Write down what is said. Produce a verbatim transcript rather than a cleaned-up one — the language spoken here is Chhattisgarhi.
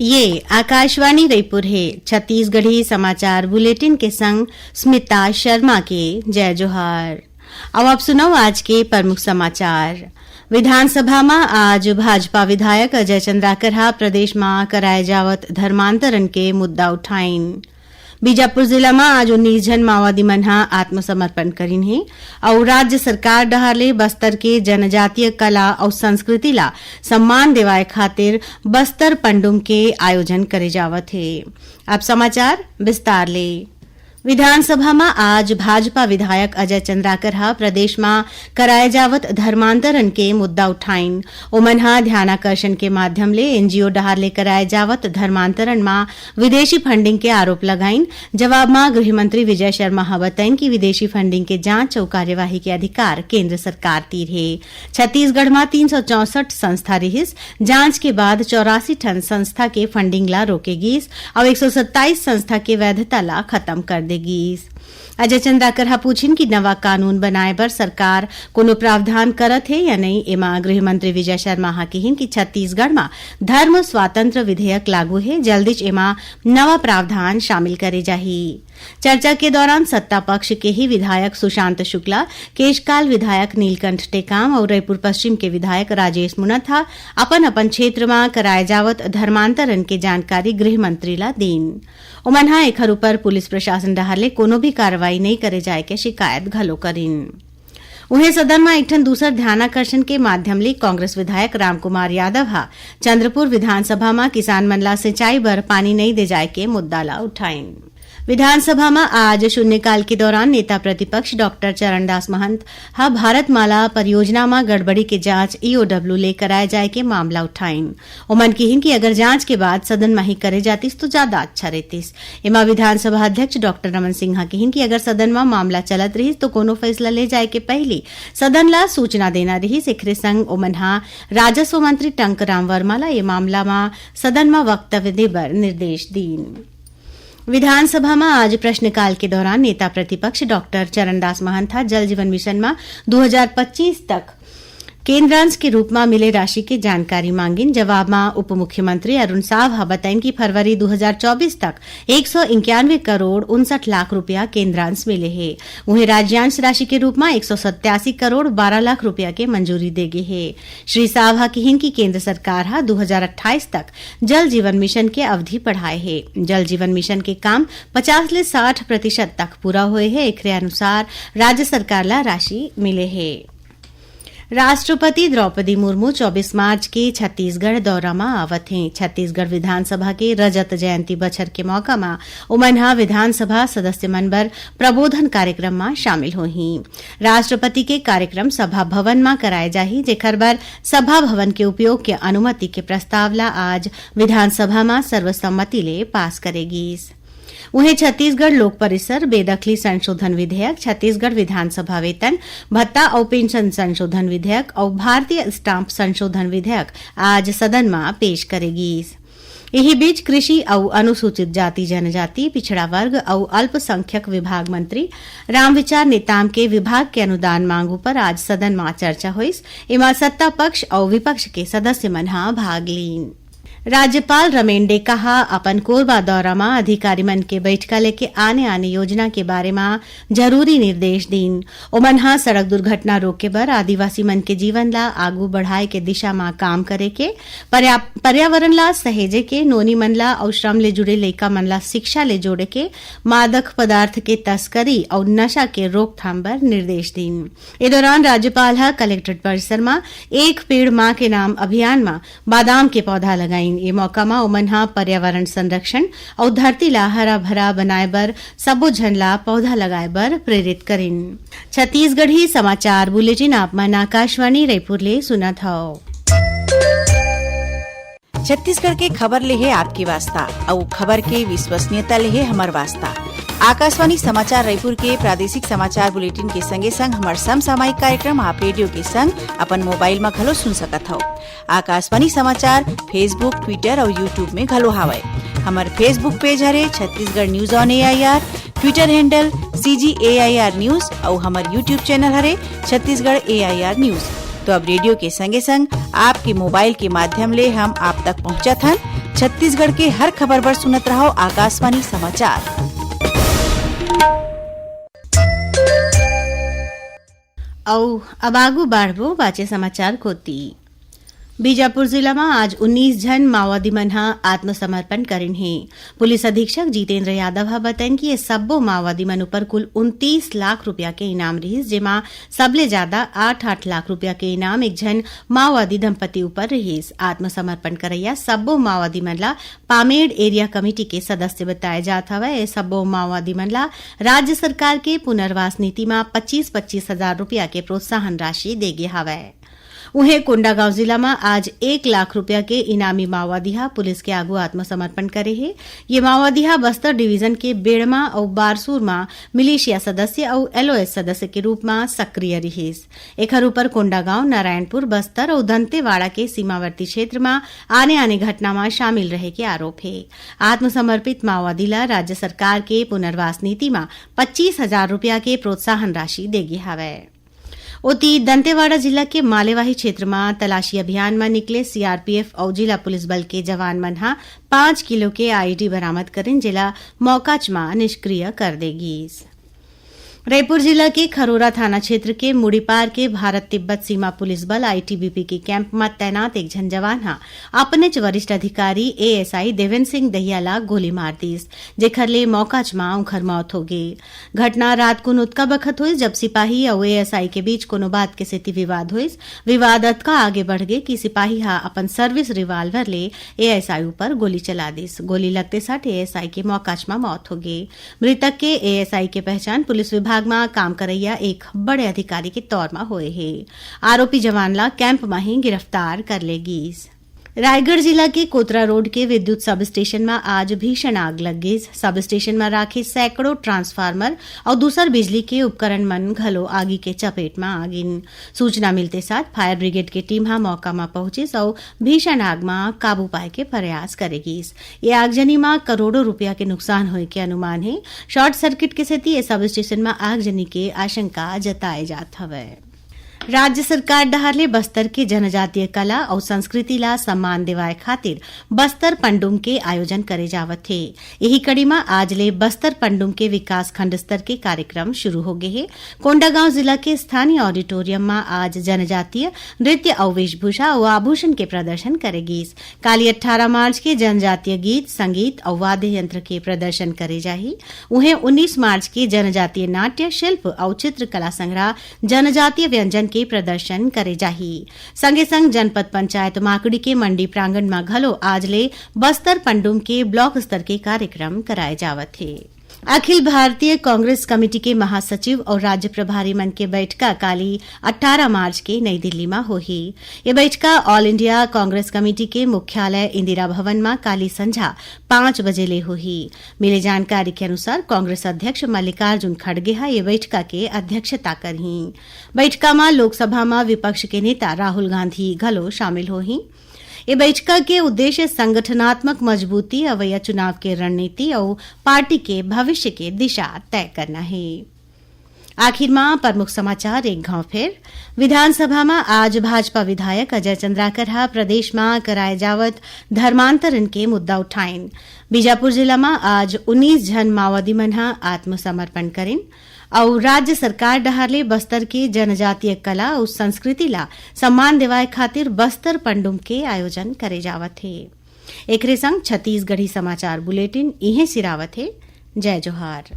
ये आकाशवाणी रईपुर हे। छत्तीसगढ़ी समाचार बुलेटिन के संग स्मिता शर्मा के जय जोहार। अब आप सुनव आज के प्रमुख समाचार। विधानसभा म आज भाजपा विधायक अजय चंद्राकर ह प्रदेश म कराए जावत धर्मांतरण के मुद्दा उठाइन। बीजापुर जिला म आज उन्नीस झन माओवादी मन ह आत्मसमर्पण करिन हे अउ राज्य सरकार डहार ले बस्तर के जनजातीय कला अउ संस्कृति ला सम्मान देवाए खातिर बस्तर पंडुम के आयोजन करे जावत हे। अब समाचार विस्तार ले। विधानसभा म आज भाजपा विधायक अजय चंद्राकर ह प्रदेश म कराए जावत धर्मांतरण के मुद्दा उठाइन। ओमन ह ध्यानाकर्षण के माध्यम ले एनजीओ डहार ले कराए जावत धर्मांतरण म विदेशी फंडिंग के आरोप लगाइन। जवाब म गृह मंत्री विजय शर्मा ह बताइन कि विदेशी फंडिंग के जांच अउ कार्यवाही के अधिकार केंद्र सरकार तीर हे। छत्तीसगढ़ म तीन सौ चौसठ संस्था रिहिस, जांच के बाद चौरासी ठन संस्था के फंडिंग ला रोके गीस अउ एक सौ सत्ताईस संस्था के वैधता ला खत्म कर दे गीस। अजय चंद्राकर ह पूछिन कि नवा कानून बनाए बर सरकार कोनो प्रावधान करत हे या नहीं। एमा गृह मंत्री विजय शर्मा ह किहिन कि छत्तीसगढ़ म धर्म स्वातंत्र विधेयक लागू हे, जल्दीच एमा नवा प्रावधान शामिल करे जाही। चर्चा के दौरान सत्ता पक्ष के ही विधायक सुशांत शुक्ला, केशकाल विधायक नीलकंठ टेकाम अउ रईपुर पश्चिम के विधायक राजेश मुनत ह अपन अपन क्षेत्र म कराए जावत धर्मांतरण के जानकारी गृह मंत्री ला दीन। ओमन ह एखर ऊपर पुलिस प्रशासन डहार ले कोनो भी कार्रवाई नइ करे जाए के शिकायत घलो करिन। उहें, सदन म एक ठन दूसर ध्यानाकर्षण के माध्यम ले कांग्रेस विधायक रामकुमार यादव ह चंद्रपुर विधानसभा म किसान मन ला सिंचाई बर पानी नइ दे जाए के मुद्दा ला उठाइन। विधानसभा म आज शून्यकाल के दौरान नेता प्रतिपक्ष डॉक्टर चरणदास महंत ह भारतमाला परियोजना म गड़बड़ी के जांच ईओडब्ल्यू ले कराए जाए के मामला उठाइन। ओमन किहिन कि अगर जांच के बाद सदन म ही करे जातिस तो ज्यादा अच्छा रहतिस। एमा विधानसभा अध्यक्ष डॉक्टर रमन सिंह ह किहिन कि अगर सदन म मामला चलत रिहिस तो कोनो फैसला ले जाए के पहिली सदन ला सूचना देना रिहिस। एकरे संग ओमन ह राजस्व मंत्री टंकराम वर्मा ला ये मामला म सदन म वक्तव्य दे बर निर्देश दीन। विधानसभा म आज प्रश्नकाल के दौरान नेता प्रतिपक्ष डॉक्टर चरणदास महंत ह जल जीवन मिशन म दू हजार पच्चीस तक केंद्रांश के रूप म मिले राशि के जानकारी मांगिन। जवाब म उप मुख्यमंत्री अरुण साव ह बताइन कि फरवरी दू हजार चौबीस तक एक सौ इक्यानवे करोड़ उनसठ लाख रुपया केंद्रांश मिले हे। उहें, राज्यांश राशि के रूप म एक सौ सत्तासी करोड़ बारह लाख रुपया के मंजूरी दे गे हे। श्री साव ह किहिन कि केंद्र सरकार ह दू हजार अट्ठाईस तक जल जीवन मिशन के अवधि बढ़ाए हे। जल जीवन मिशन के काम पचास ले साठ प्रतिशत तक पूरा होए हे। एकरे अनुसार राज्य सरकार ला राशि मिले हे। राष्ट्रपति द्रौपदी मुर्मू चौबीस मार्च के छत्तीसगढ़ दौरा म आवत हें। छत्तीसगढ़ विधानसभा के रजत जयंती बछर के मौका म ओमन ह विधानसभा सदस्य मन बर प्रबोधन कार्यक्रम म शामिल होही। राष्ट्रपति के कार्यक्रम सभा भवन म कराए जाही, जेखर बर सभा भवन के उपयोग के अनुमति के प्रस्ताव ला आज विधानसभा म सर्वसम्मति ले पास करे गीस। उहें, छत्तीसगढ़ लोक परिसर, बेदखली संशोधन विधेयक, छत्तीसगढ़ विधानसभा वेतन, भत्ता अउ पेंशन संशोधन विधेयक अउ भारतीय स्टाम्प संशोधन विधेयक आज सदन म पेश करे गीस। इही बीच, कृषि अउ अनुसूचित जाति जनजाति, पिछड़ा वर्ग अउ अल्पसंख्यक विभाग मंत्री रामविचार नेताम के विभाग के अनुदान मांग उपर आज सदन म चर्चा होइस। एमा सत्ता पक्ष अउ विपक्ष के सदस्य मन ह भाग लीन। राज्यपाल रमेन डेका ह अपन कोरबा दौरा म अधिकारी मन के बइठका लेके आने-आने योजना के बारे म जरूरी निर्देश दीन। ओमन ह सड़क दुर्घटना रोके बर, आदिवासी मन के जीवन ला आगू बढ़ाए के दिशा म काम करे के, पर्या-, पर्यावरण ला सहेजे के, नोनी मन ला अउ श्रम ले जुड़े लइका मन ला शिक्षा ले जोड़े के, मादक पदार्थ के तस्करी अउ नशा के रोकथाम बर निर्देश दीन। ए दौरान राज्यपाल ह कलेक्ट्रेट परिसर म एक पेड़ मां के नाम अभियान म बादाम के पौधा लगाइन। ए मौका म ओमन ह पर्यावरण संरक्षण अउ धरती ला हरा भरा बनाए बर सब्बो झन ला पौधा लगाए बर प्रेरित करिन। छत्तीसगढ़ी समाचार बुलेटिन आप मन आकाशवाणी रायपुर ले सुनत हव। छत्तीसगढ़ के खबर ले हे आपके वास्ता, अउ खबर के विश्वसनीयता ले हे हमर वास्ता। आकाशवाणी समाचार रायपुर के प्रादेशिक समाचार बुलेटिन के संगे संग हमर समसामयिक कार्यक्रम आप रेडियो के संग अपन मोबाइल म घलो सुन सकत हव। आकाशवाणी समाचार Facebook, Twitter अउ YouTube में घलो हावय। हमर Facebook पेज हरे Chhattisgarh News on A I R, Twitter handle C G A I R News अउ हमर YouTube चैनल हरे Chhattisgarh A I R News। तो अब रेडियो के संगे संग आपके मोबाइल के माध्यम ले हम आप तक पहुंचत हन। छत्तीसगढ़ के हर खबर बर सुनत रहव आकाशवाणी समाचार। अउ अब आगू बाढ़बो बाचे समाचार कोती। बीजापुर जिला म आज उन्नीस झन माओवादी मन ह आत्मसमर्पण करिन हे। पुलिस अधीक्षक जितेंद्र यादव ह बतइन कि ये सब्बो माओवादी मन ऊपर कुल उनतीस लाख रुपया के इनाम रिहिस, जेमा सबले ज्यादा आठ आठ लाख रुपया के इनाम एक झन माओवादी दंपति ऊपर रिहिस। आत्मसमर्पण करइया सब्बो माओवादी मन ला पामेड़ एरिया कमेटी के सदस्य बताए जात हवय। ये सब्बो माओवादी मन ला राज्य सरकार के पुनर्वास नीति म पच्चीस पच्चीस हजार रुपया के प्रोत्साहन राशि दे गे हवय। उहें, कोंडागांव जिला म आज एक लाख रुपया के इनामी माओवादी ह पुलिस के आगू आत्मसमर्पण करे हे। ये माओवादी ह बस्तर डिवीजन के बेड़मा अउ बारसूर म मिलिशिया सदस्य अउ एलओएस सदस्य के रूप म सक्रिय रिहिस। एखर ऊपर कोंडागांव, नारायणपुर, बस्तर अउ दंतेवाड़ा के सीमावर्ती क्षेत्र म आने-आने घटना म शामिल रहे के आरोप हे। आत्मसमर्पित माओवादी ल राज्य सरकार के पुनर्वास नीति म पच्चीस हजार रुपया के प्रोत्साहन राशि दे गे हवय। ओती, दंतेवाड़ा जिला के मालेवाही क्षेत्र म तलाशी अभियान म निकले सीआरपीएफ अउ जिला पुलिस बल के जवान मन ह पाँच किलो के आईईडी बरामद करिन, जेला मौकाच म निष्क्रिय कर दे गीस। रईपुर जिला के खरोरा थाना क्षेत्र के मुड़ीपार के भारत तिब्बत सीमा पुलिस बल, आईटीबीपी, के कैंप म तैनात एक झन जवान ह अपनेच वरिष्ठ अधिकारी एएसआई देवेंद्र सिंह दहिया ला गोली मार दीस, जेखर ले मौकाच म उंखर मौत हो गे। घटना रात कुन ओतका बखत होइस, जब सिपाही अउ एएसआई के बीच कोनो बात के सेती विवाद होइस। विवाद अतका आगे बढ़ गे कि सिपाही ह अपन सर्विस रिवाल्वर ले एएसआई ऊपर गोली चला दिस। गोली लगते सट एएसआई के मौकाच म मौत हो गे। मृतक के एएसआई के पहचान पुलिस विभाग म काम करइया एक बड़े अधिकारी के तौर म होए हे। आरोपी जवान ला कैंप म ही गिरफ्तार कर ले गीस। रायगढ़ जिला के कोतरा रोड के विद्युत सब स्टेशन म आज भीषण आग लग गीस। सब स्टेशन म राखे सैकड़ों ट्रांसफार्मर अउ दूसर बिजली के उपकरण मन घलो आगी के चपेट म आ गिन। सूचना मिलते साथ फायर ब्रिगेड के टीम ह मौका म पहुंचिस अउ भीषण आग म काबू पाए के प्रयास करे गीस। ये आगजनी म करोड़ों रुपया के नुकसान होए के अनुमान हे। शॉर्ट सर्किट के सेती ये सब स्टेशन म आगजनी के आशंका जताए जात हवय। राज्य सरकार डहार ले बस्तर के जनजातीय कला अउ संस्कृति ला सम्मान देवाए खातिर बस्तर पंडुम के आयोजन करे जावत हे। यही कड़ी म आज ले बस्तर पंडुम के विकास खंड स्तर के कार्यक्रम शुरू हो गे हे। कोंडागांव जिला के स्थानीय ऑडिटोरियम म आज जनजातीय नृत्य अउ वेशभूषा अउ आभूषण के प्रदर्शन करे गीस। काली अट्ठारह मार्च के जनजातीय गीत, संगीत अउ वाद्य यंत्र के प्रदर्शन करे जाही। उहें, उन्नीस मार्च के जनजातीय नाट्य, शिल्प अउ चित्रकला संग्रह, जनजातीय व्यंजन के प्रदर्शन करे जाही। संगे संग जनपद पंचायत माकड़ी के मंडी प्रांगण म घलो आज ले बस्तर पंडुम के ब्लॉक स्तर के कार्यक्रम कराए जावत हे। अखिल भारतीय कांग्रेस कमेटी के महासचिव अउ राज्य प्रभारी मन के बैठका काली अट्ठारह मार्च के नई दिल्ली म होही। ये बैठका ऑल इंडिया कांग्रेस कमेटी के मुख्यालय इंदिरा भवन म काली संझा पाँच बजे ले होही। मिले जानकारी के अनुसार, कांग्रेस अध्यक्ष मल्लिकार्जुन खड़गे ह ये बैठका के अध्यक्षता करही। बैठका म लोकसभा म विपक्ष के नेता राहुल गांधी घलो शामिल होही। ये बैठका के उद्देश्य संगठनात्मक मजबूती, अवइया चुनाव के रणनीति अउ पार्टी के भविष्य के दिशा तय करना हे। आखिर म प्रमुख समाचार एक घाव फेर। विधानसभा म आज भाजपा विधायक अजय चंद्राकर ह प्रदेश म कराए जावत धर्मांतरण के मुद्दा उठाइन। बीजापुर जिला म आज उन्नीस झन माओवादी मन ह आत्मसमर्पण करिन। अउ राज्य सरकार डहार ले बस्तर के जनजातीय कला अउ संस्कृति ला सम्मान देवाए खातिर बस्तर पंडुम के आयोजन करे जावत हे। एकरे संग छत्तीसगढ़ी समाचार बुलेटिन इहें सिरावत हे। जय जोहार।